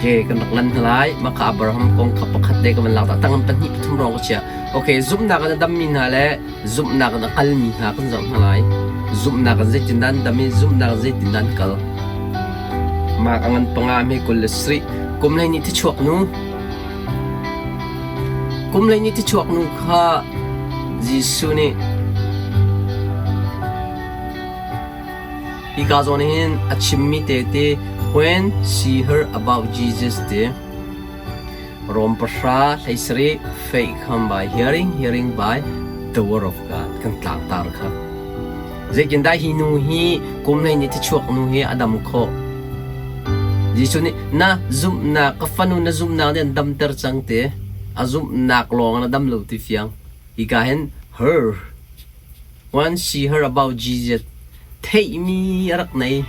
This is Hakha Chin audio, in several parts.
Okay, kan rak lan hna lai. Mah kha Abraham kong kha pakhat te ka van lak ta. Tang pahnih pathum rong ka chia. Okay, zumhnak in a dammi hna le zumhnak in a kalmi hna kan zoh hna lai. Zumhnak in zeitindah an dam i zumhnak in zeitindah an kal. Mark a ngan panga hme 27. Kum hlei nih thichuak nu. Kum hlei nih thichuak nu kha Jesuh nih Hika zawn hin a chimmi tete When she heard about Jesus ti Rom pahra 17 faith come by hearing, hearing by the word of God kan tlangtar kha. Zeitindah hi nu hi kum hlei ni thichuak nu hi a dam khawh? Jesuh nih na zumhnak ka fanu na zumhnak nih an damter cang ti a zumhnak lawng in a dam lo ti fiang. Hika hin her Once she heard about Jesus, theihmi a rak nei.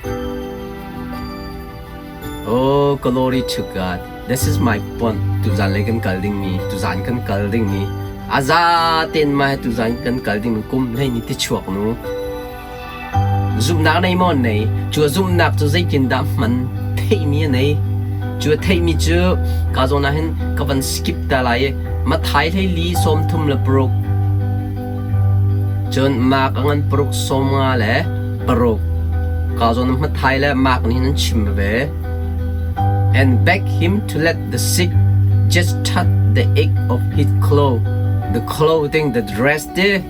Oh, glory to God. This is my point. Tuzan lei kan kal dingmi, tuzan kan kal dingmi. A za tein ma he tuzan kan kal dingmi kum hlei ni ti chuak nu. Zumhnak nei maw nei? Cu a zumhnak cu zeitindah hman theihmi a nei? Cu a theihmi cu ka zawn ah hin ka van skip ta lai i Mathai hlei li 36 Cun Mark a ngan paruk 56. Ka zawn Mathai le Mark nih hin an chim ve. And beg him to let the sick just touch the edge of his cloth, the clothing, the dress te,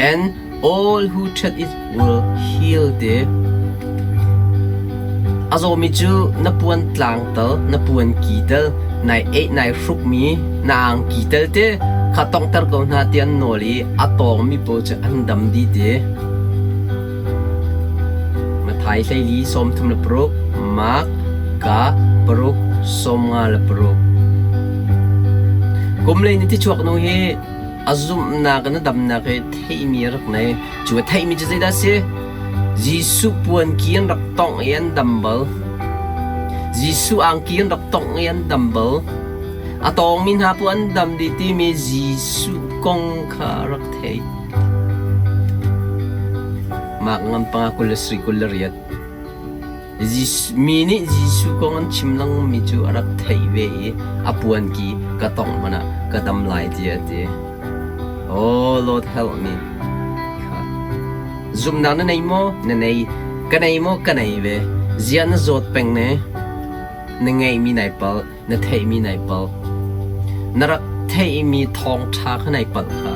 and all who touch it will heal te. A zawmi cu na puan tlang tal, na puan ki tal, nai eih nai hrukmi na angki tal te kha tonghter ko hna ti an nawl i a tawngmi pawl cu an dam dih ti. Mathai 14 36, Mark ka paruk 56. Kum lei ni ti chuak nu hi a zumhnak in a damnak hi theihmi a rak nei. Cu a theihmi cu zeidah a si? Jesuh puanki an rak tongh i an dam bal. Jesuh angki an rak tongh i an dam bal. A tawngmi hna pu an dam dih timi Jesuh kong kha a rak theih. Mark ngam panga 20 28. Mi nih Jesuh kong an chim lengmangmi cu a rak theih ve i a puanki ka tongh hmanh ah ka dam lai tiah a ti. Oh Lord help me. Zumhnak na nei maw? Na nei. Ka nei maw? Ka nei ve. Ziah na zawt peng ne? Na ngeihmi nai palh, na theihmi nai palh. Na rak theihmi thawngṭha kha nai palh kha.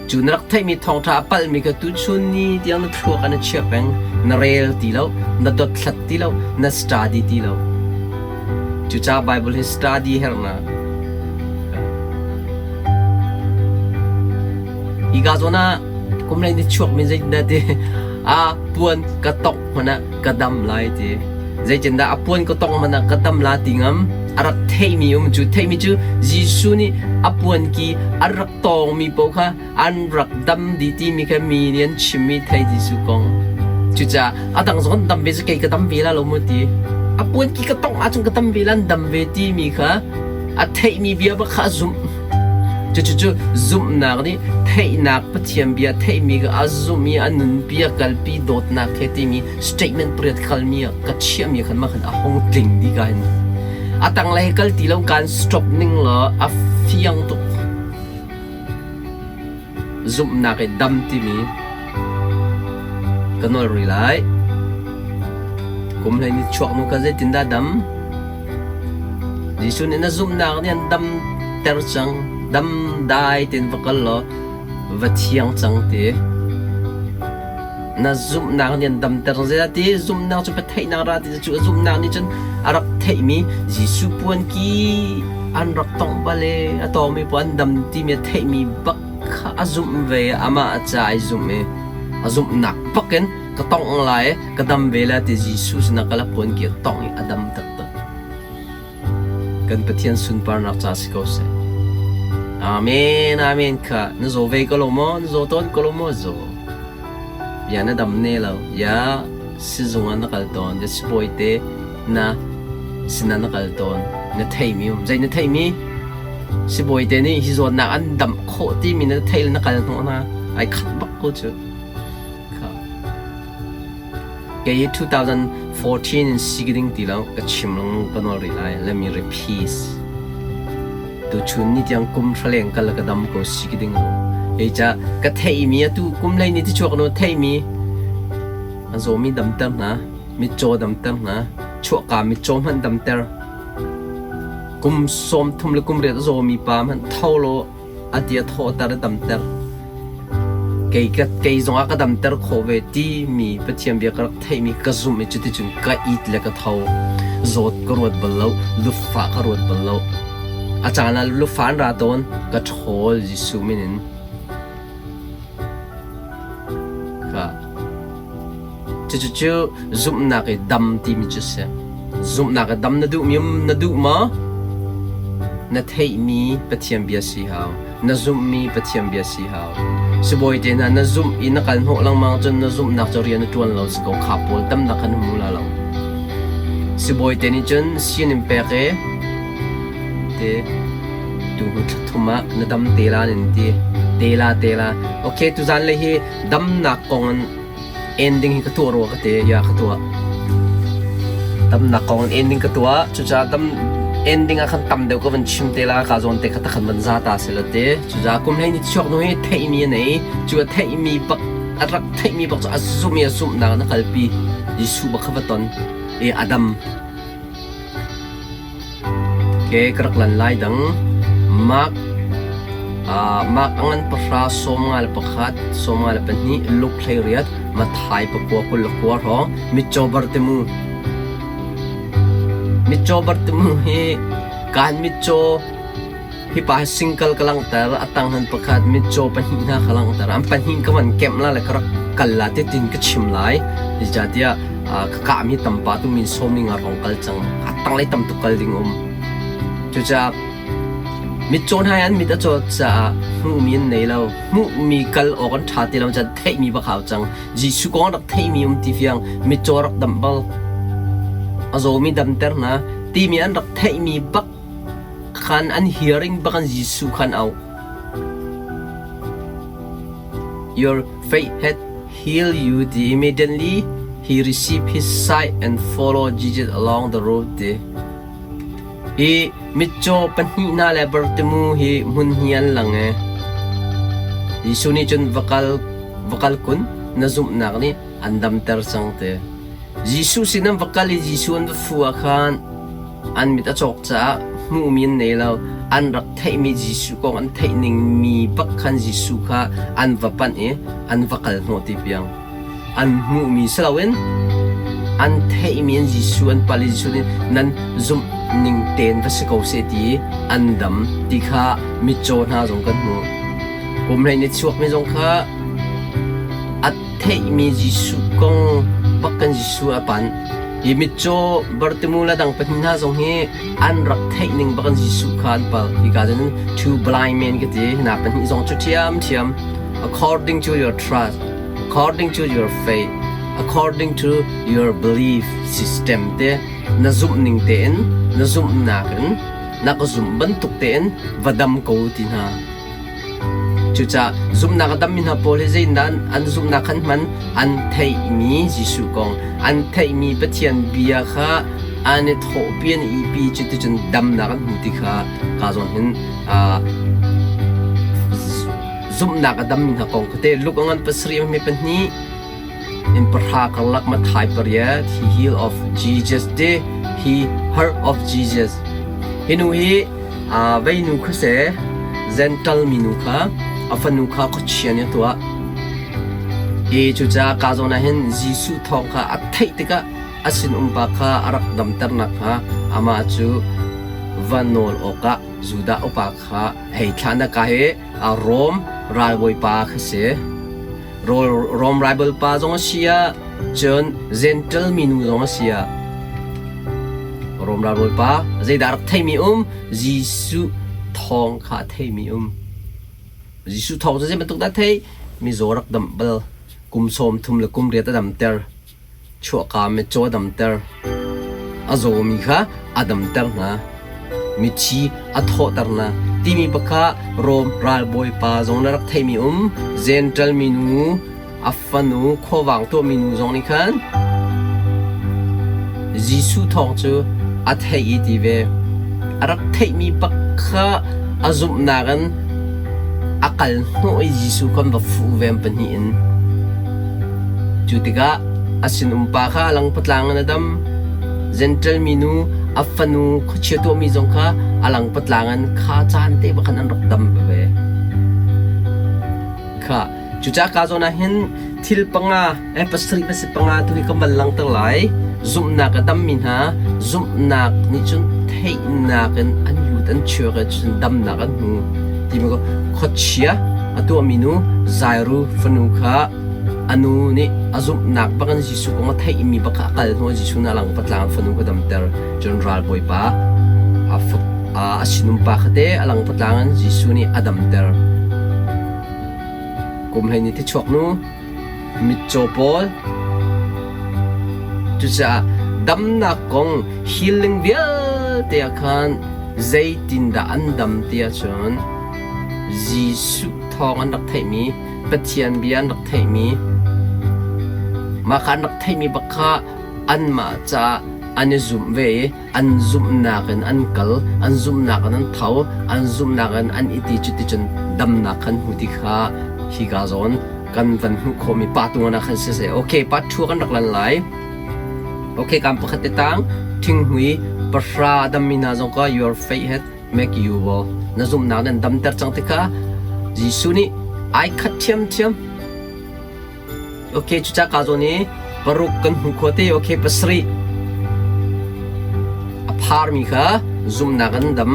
Cu na rak theihmi thawngṭha a palhmi kha tuchun ni tiang na thluak ah na chia peng, na rel ti lo, na dothlat ti lo, na study ti lo. Cucaah Bible hi study herhnak. Hika zawn ah kum lei ni chuak mi zeitindah ti a puan ka tongh hmanh ah ka dam lai ti. Zeitindah a puan ka tongh hmanh ah ka dam la ti ngam. A rak theihmi um cu theihmi cu Jesuh nih a puan ki a rak tawngmi paoh kha an rak dam dih timi kha mi nih an chimmi thei Jesuh kong. Cucaah a dang zong an dam ve cu kei ka dam ve la lo mu ti. A puan ki ka tongh ahcun ka dam ve la an dam ve timi kha a theihmi bia bak kha a zumh. Cucu zumhnak nih theihnak Pathian bia theihmi kha a zumh i a nunpi a kalpi dawtnak he timi statement pariat kalmi ah ka chiahmi khan mah khan a hung tling dih ka hin. A tanglei kal ti lo kan stop ning law a fiang tuk. Zumhnak i dam timi ka nawl rih lai. Kum hlei ni chuak nu kha zeitindah dam? Jesuh nih na zumhnak nih an damter cang. Dam dai tein va kal law va thiang cang ti. Na zumhnak nih an damter zeidah ti zumhnak cu theihnak ra ti cu zumhnak nih cun a rak theihmi Jesuh puanki an rak tongh bal i a tawngmi paoh an dam timi a theihmi bak kha a zumh ve i amah a ca ai zumh i a zumhnak bak in ka tongh lai ka dam ve lai ti Jesuh sinah kal a puanki a tongh i a dam taktak. Kan Pathian sunparnak ca si ko seh. Amen, amen kha na zaw ve ko lo maw? Na zaw tawn ko lo maw? Zaw. Ya na dam ne lo. Ya sizung ah na kal tawn. Ya sibawi te na sinah na kal tawn. Na theimi um. Zei na theimi? Sibawi te nih hi zawtnak an damh khawh timi na theih le na kal hnawh hna. Ai khat bak ko cu. Kha. Kei hi 2005 14 in si ding ti lo ka chim lengmang ka nawl rih lai. Let me repeat. Tuchun ni tiang kum hra leng kal ka dam ko si ding lo. Hei ca ka theimi atu kum hlei ni ti chuak no theimi a zawmi damter hna, mitcaw damter hna, chuahka mitcaw hmanh damter. Kum 30 le kum riat a zawmi pa hmanh tho law a ti a thawhter a damter. Kei ka kei zongah ka damter khawh ve timi Pathian bia ka rak theihmi ka zumh i cuticun ka it le ka tho. Zawt ka ruat bal lo, lufah ka ruat bal lo. A caan ah lufah an ra tawn, ka ṭhawl Jesuh min in. Ka Cucu zumhnak i dam timi cu a si. Zumhnak i dam na duhmi um na duh maw? Na theihmi Pathian bia si hau. Na zumhmi Pathian bia si hau. Sibawi te hna na zumh i na kal hnawh lengmang cun na zumhnak cu rian na ṭuan lo si ko kha pawl damnak kha na hmu la lo. Sibawi te nih cun sin in pek i te tu hnu thla thum ah na dam te la nin ti. Te la te la. Okay tuzan le hi damnak kong in ending hi ka tuah rua ka ti ya ka tuah damnak kong in ending ka tuah cucaah dam ending ah khan tam deuh ka van chim te la ka zawn te kha ta khan van za ta se la te cucaah kum hlei ni chuak nu hi theihmi a nei cu a theihmi bak a rak theihmi bak cu a zumh i a zumhnak na kalpi Jesuh bak kha va ton i a dam Ke ka rak lan lai dang. Mark Mark a ngan pahra 51, 52, Luke 18, Matthai pakua 29 hrawng mitcaw Bartimu. Mitcaw Bartimu hi kaan mitcaw Hi pa hi single ka langhter, a tang han pakhat mitcaw pahnih hna ka langhter. An pahnih ka van kemh la le ka rak kal la ti tin ka chim lai. Zeicahtiah ka kahmi tampa tu min sawm ning ah rong kal cang. A tanglei tam tuk kal ding um. Cucaah mitcaw hna hi an mit a cawt caah hmuhmi an nei lo. Hmuhmi kal awk an ṭha ti lo caan theihmi bak hau cang. Jesuh kong rak theihmi um ti fiang mitcaw rak damh bal. A zawmi damter hna timi an rak theihmi bak Khan an hearing bak an Jesuh khan auh. Your faith had healed you ti immediately he received his sight and followed Jesus along the road ti. Hi mitcaw pahnih hna le Bartimu hi hmun hi an lang e. Jesuh nih cun va kal va kal kun na zumhnak nih an damter cang te. Jesuh sin an va kal i Jesuh an va fu ah khan An mit a cawk caah hmuhmi an nei lo. An rak theihmi Jesuh kong an theih ningmi bak khan Jesuh kha an va panh i an va kal hnawh ti piang. An hmuhmi si loin an theihmi in Jesuh an pal i Jesuh nih nan zumh ning tein va si ko seh ti i an dam ti kha mitcaw hna zong kan hmuh. Kum hlei ni chuakmi zong kha a theihmi Jesuh kong bak kan Jesuh a panh. Hi mitcaw Bartimu le dang pahnih hna zong hi an rak theih ning bak in Jesuh kha an pal. Hika cun two blind men ka ti. Hna pahnih zong cu ṭhiamṭhiam according to your trust, according to your faith, according to your belief system te na zumh ning tein na zumhnak in na ka zumh bantuk tein va dam ko ti hna. Cucaah zumhnak a dammi hna pawl hi zeitindah an zumhnak khan hman? An theihmi Jesuh kong, an theihmi Pathian bia kha an i thawhpi, an i ihpi. Cuticun damnak an hmu ti kha ka zawn hin zumhnak a dammi hna kong kha te Luke a ngan pasarih a hme pahnih in pahra karlak Matthai pariat he heal of Jesus te he heart of Jesus. Hi nu hi veinu kha si Gentle minu kha a fanu kha khuachia nih a tuah. Hi cucaah ka zawn ah hin Jesuh thawng kha a theih tikah a sinum pa kha a rak damternak kha amah cu va nawl awkah Judah upa kha hei thlah na ka hi Rom ralbawipa kha si. Rom ralbawipa zong a si ah cun Gentle minu zong a si ah Rom ralbawipa zeidah rak theimi um? Jesuh thawng kha a theimi um. Jesuh thawng cu zei bantuk dah theih? Mizaw rak damh bal. Kum sawm thum le kum riat a damter. Chuahka mitcaw a damter. A zawmi kha a damter hna. Mithi a thawhter hna. Timi bak Rom ralbawipa zong na rak theimi um. Gentle minu a fanu khuavang tuahmi nu zong nih khan Jesuh thawng cu a theih i ti ve. A rak theihmi bak kha a zumhnak in a kal hnawh i Jesuh kha an va fuh ve an pahnih in. Cu tikah a sinum pa kha a langpatlang in a dam. Jentail minu a fanu khuachia tuahmi zong kha a langpatlang in kha caan te bak khan an rak dam veve. Kha cucaah ka zawn ah hin thil panga eh pasarih pasi panga tu hi ka van langhter lai. Zumhnak a dammi hna zumhnak nih cun theihnak in an lut an chuak i cun damnak an hmu. Timi ko khuachia a tuahmi nu Jairu fanu kha A nu nih a zumhnak bangin Jesuh kong a theihmi bak kha a kal hnu ah Jesuh nih a lang patlang fanu kha damter. Cun ralbawipa a sinum pa kha te a lang patlang in Jesuh nih a damter. Kum hlei ni thichuak nu, mitcaw pawl. Cucaah damnak kong healing vialte ah khan zeitindah an dam ti ahcun Jesuh thawng an rak theihmi Pathian bia an rak theihmi mah kha an rak theihmi bak kha anmah caah an i zumh ve i an zumhnak in an kal, an zumhnak in an tho, an zumhnak in an i ti cuticun damnak kan hmu ti kha hika zawn kan van hmuh khawhmi pa tuan ah khan siseh okay pa thu kan rak lan lai okay kam pakhat te tang thinghmui pahra dammi hna zong ka your faith had make you well na zumhnak nan damter cang tikah Jesuh nih ai khat ṭhiamṭhiam. Okay, cucah ka zawn i paruk kan hmu khua te okay pasarih a pharmi kha zumhnak an dam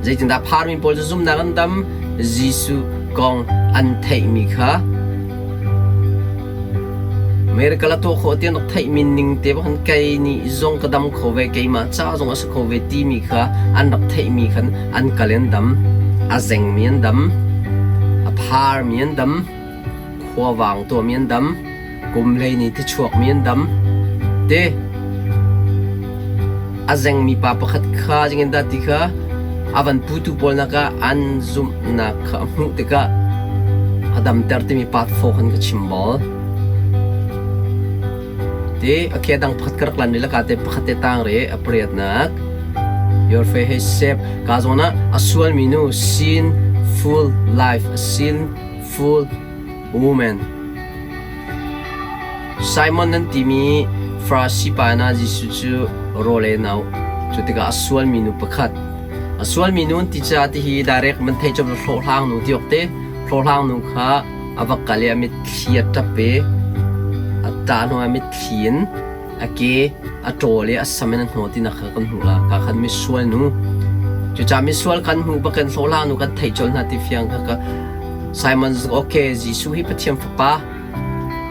zeitindah pharmi pawl cu zumhnak an dam Jesuh kong an theihmi kha Miracle a tuah khawh ti an rak theihmi ning te bak khan kei nih zong ka dam kho ve, keimah ca zong a si kho ve timi kha an rak theihmi khan an kal in an dam. A zengmi an dam, a pharmi an dam, khuavang tuahmi an dam, kum hlei ni tichuakmi an dam. Te a zengmi pa pakhat kha zingin dah ti kha a van putu pawl nakah an zumhnak kha a hmuh tikah a damter timi part 4 khan ka chim bal. Ti okay dang pakhat ka rak lan rih laka te pakhat te tang ri a pariatnak your faith has saved ka zawn ah a sualmi nu sinful life a sinful woman Simon nan timi Farasi pa hna Jesuh cu rawl ei an auh. Cu tikah a sualmi nu pakhat a sualmi nu an ti caah tihi direct man thei cawm hlawhhlang nu ti awk te hlawhhlang nu kha a va kal i a mitthli a ṭap i a ṭah hnuah mitthli in a ke a ṭawl i a sam in a hnawh tinak kha kan hmuh la. Kha khan misual nu cucaah misual kan hmuh bakin hlawhhlang nu kan theih colh hna ti fiang kha ka Simon okay Jesuh hi Pathian fapa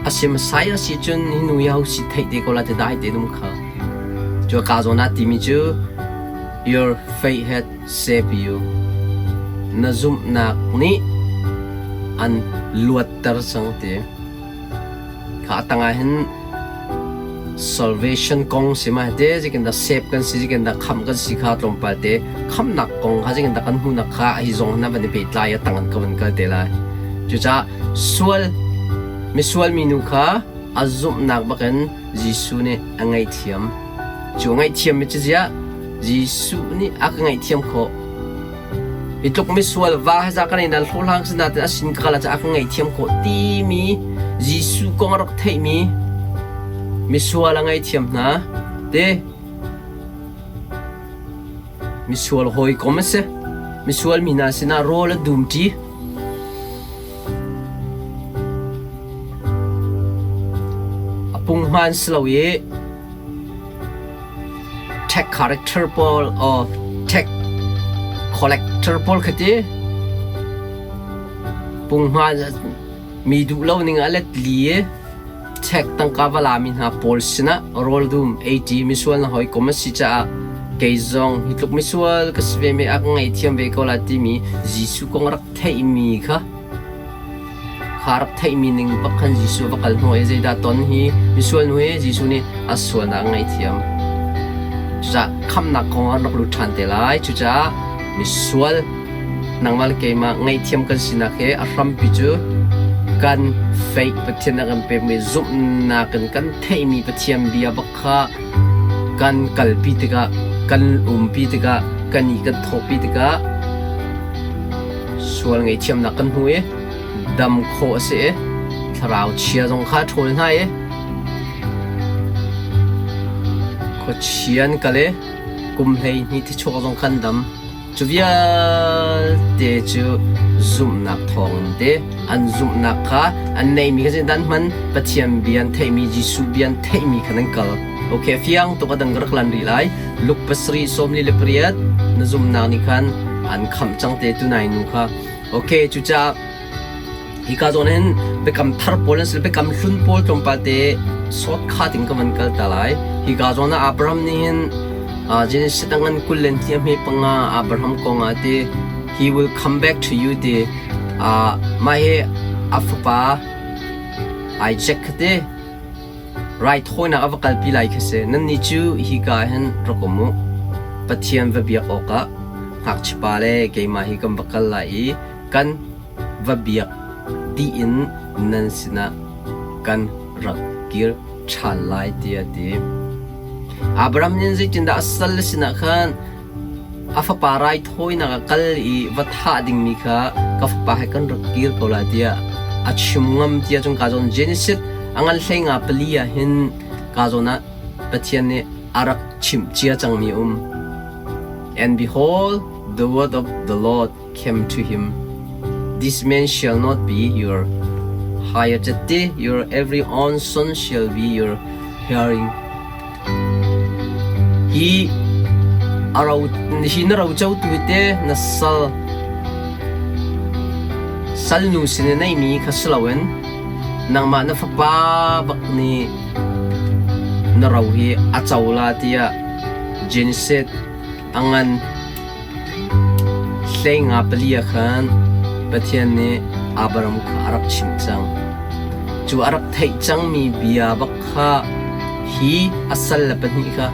A si Messiah si cun hi nu hi ho si theih te ko la ti dai te dum kha. Cu ka zawn ah timi cu your faith had saved you. Na zumhnak nih an luatter cang ti. Kha a tangah hin salvation kong si ma te zikin dah save kan si zikin dah khamh kan si kha tlawmpal te khamhnak kong kha zikin dah kan hmuhnak kha hi zong na van i pehtlai a tang an ka van kal te lai. Cucaah sual misual minu kha a zumhnak bakin Jesuh nih a ngaihthiam. Cu a ngaihthiam mi cu ziah Jesuh nih a ka ngaihthiam khawh. Hi tluk misual va he za kan ei nan hlawhhlang si nain a sin ka kal ah a ka ngaihthiam khawh timi Jesuh kong a rak theihmi misual a ngaihthiam hna. Te misual hawikom a si. Misual mi hna sinah rawl a dumṭi. A punghman si lo i Tech character pawl or tech collector pawl kha ti punghma mi duh lo ning a let li i tech tangka va lami hna pawl sinah rawl dum ei ṭi misual na hawikom a si caah kei zong hi tluk misual ka si ve mi a ka ngaihthiam ve ko la timi Jesuh kong a rak theihmi kha Kha rak theihmi ning bak khan Jesuh va kal hnawh i zeidah ton hi misual nu hi Jesuh nih a sualnak a ngaihthiam. Cucaah khamhnak kong ah an rak lut ṭhan te lai. Cucaah misual nangmah le keimah ngaihthiam kan sinak hi a hrampi cu kan faith Pathian a kan pekmi zumhnak in kan theihmi Pathian bia bak kha kan. Kan kalpi tikah, kan umpi tikah, kan i kan thawhpi tikah sual ngaihthiamnak kan hmu i dam khawh a si i thlarau chia zong kha a ṭhawl hna i khuachia an kal i kum 12 thichuak zong khan dam. Cu vialte cu zumhnak thawngin te an zumhnak kha an neihmi kha zeidah an hman? Pathian bia an theihmi, Jesuh bia an theihmi khan an kal. Okay, fiang tuk a dang ka rak lan rih lai. Luke pasarih 48 na zumhnak nih khan an khamh cang te tunai nu kha. Okay, cucaah Hika zawn hin biakam thar pawl an si, biakam hlun pawl tlawmpal te sawtkhat in ka van kal ta lai. Hika zawn ah Abraham nih hin Genesis a ngan 20 le hnih a hme panga Abraham kong ah ti he will come back to you ti mah hi a fapa Isaac kha ti raithawinak a va kalpi lai khi si. Nannih cu hika ah hin rak um u. Pathian va biak awkah ngakchiapa le keimah hi kan va kal lai i kan va biak dih in nan sinah kan rak kir ṭhan lai tiah a ti. Abraham nih zeitindah a salle sinah khan a fapa raithawinak ah kal i va thah dingmi kha ka fapa he kan rak kir ko lai tiah a chim ngam tiah cun ka zawn Genesis a ngan hlei nga pali ah hin ka zawn ah Pathian nih a rak chimh cia cangmi um. And behold, the word of the Lord came to him, This man shall not be your heir, your every own son shall be your hearing. Hi aro hi na ro co tu te na sal sal nu sin i neimi kha si loin nangmah na fapa bak nih na ro hi a co la tiah Genesis a ngan Hleinga pali ah khan Pathian nih Abraham kha a rak chimh cang. Cu a rak theih cangmi bia bak kha hi a salle pahnih kha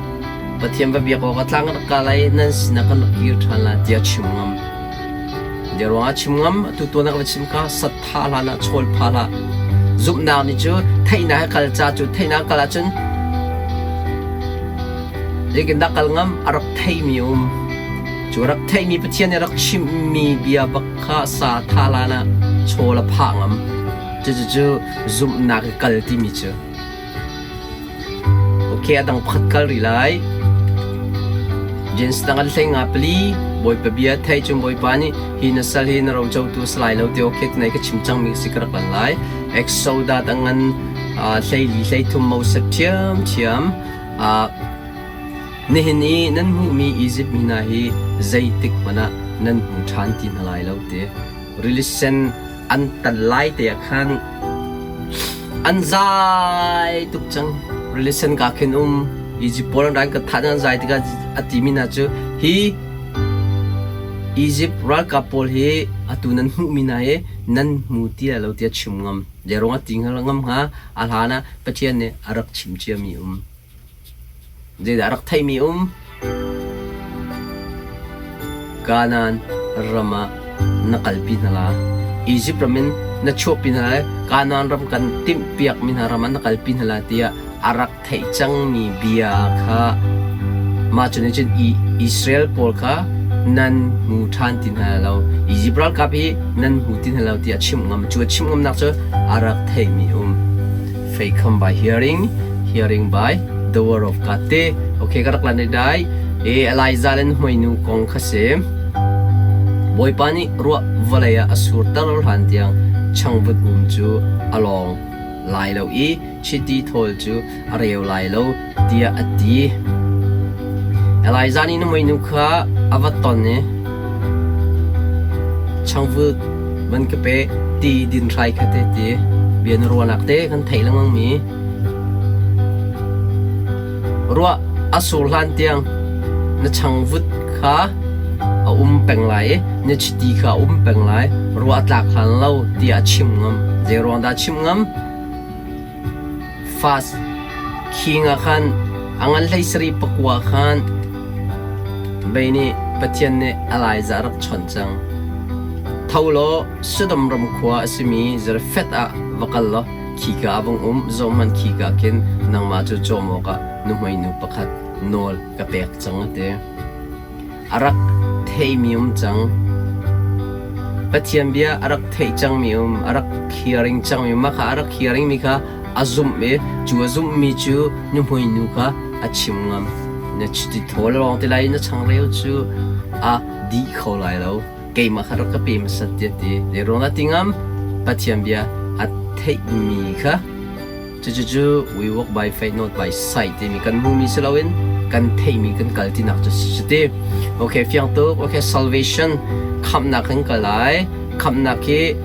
Pathian va biak awkah tlang rak ka lai i nan sinah kan rak kir ṭhan lai tiah chim ngam. Bia ruangah chim ngam, atu tuan ah ka va chim kha sattha hlan ah chawl pha hlah. Zumhnak nih cu theihnak he kal ca cu theihnak kal ahcun Zeitindah kal ngam a rak theimi a um. Cu rak theihmi Pathian nih a rak chimhmi bia bak kha sa tha hlan ah chawl a phah ngam. Cucu zumhnak i kal timi cu. Okay, a dang pakhat kal rih lai. Jens dang an hlei nga pali Bawipa bia thei cun Bawipa nih hi na sal hi na rocotu a si lai lo ti okay tunai ka chim cangmi si ka rak lan lai. Exodus a ngan 12 13 Moses ṭhiamṭhiam. Nihin i nan hmuhmi Izipt mi hna hi zeitik hmanh ah nan hmu ṭhan ti hna lai lo ti. Rili Sen an tan lai te ah khan an zai tuk cang. Rili Sen ka khin um Izipt pawl an ran ka thah an zai tikah a timi hna cu hi Izipt ralkap pawl hi atu nan hmuhmi hna hi nan hmu ti lai lo tiah chim ngam. Zei ruangah ti ngam hnga? A hlan ah Pathian nih a rak chim ciami um. Zeidah a rak theihmi um? Kanaan ram ah na kalpi hna la. Izipt ram in na chuahpi hna lai. Kanaan ram kan timhpiakmi hna ram ah na kalpi hna la tiah a rak theih cangmi bia kha mah cu nih cun Israel pawl kha nan hmu ṭhan ti hna lo. Izipt ralkap hi nan hmu ti hna lo tiah a chimh ngam. Cu a chimh ngamnak cu a rak theihmi um. Faith come by hearing, hearing by the word of God te. Okay, ka rak lan dai. E Elijah le hmoinu kong kha si. Bawipa nih ruah vawlei ah a surter hlan tiang changvut um cu a lawng lai lo i chiti thawl cu a reu lai lo tiah a ti. Elijah nih nuhmeinu kha a va ton i changvut van ka pe ti din hrai kha te ti bia na ruahnak te kan theih lengmang mi ruah a sur hlan tiang na changvut kha a um peng lai i na chiti kha a um peng lai ruah a tlak hlan lo tiah a chim ngam zei ruang dah a chim ngam Fast khing ah khan a ngan hlei sarih pakua khan vei nih Pathian nih Elijah a rak chawnh cang. Tho law Sodom ram khua a simi Zarephath ah va kal law khika ah vung um, zohhmanh khika khin nangmah cu cawm awkah nuhmeinu pakhat. Nawl ka pek cang a ti. A rak theimi um cang. Pathian bia a rak theih cangmi um, a rak hearing cangmi um, mah kha a rak hearing mi kha a zumh i cu a zumhmi cu nuhmei nu kha a chim ngam. Na chiti thawl lawng ti lai i na changreu cu a dih kho lai lo. Keimah kha rak ka pe hmasat tiah ti. Zeiruang dah ti ngam? Pathian bia a theihmi kha Cucucu we walk by faith not by sight timi kan hmuhmi si loin kan theihmi kan kal tinak cu si ti. Okay, fiang tuk. Okay, salvation khamhnak kan kal lai. Khamhnak hi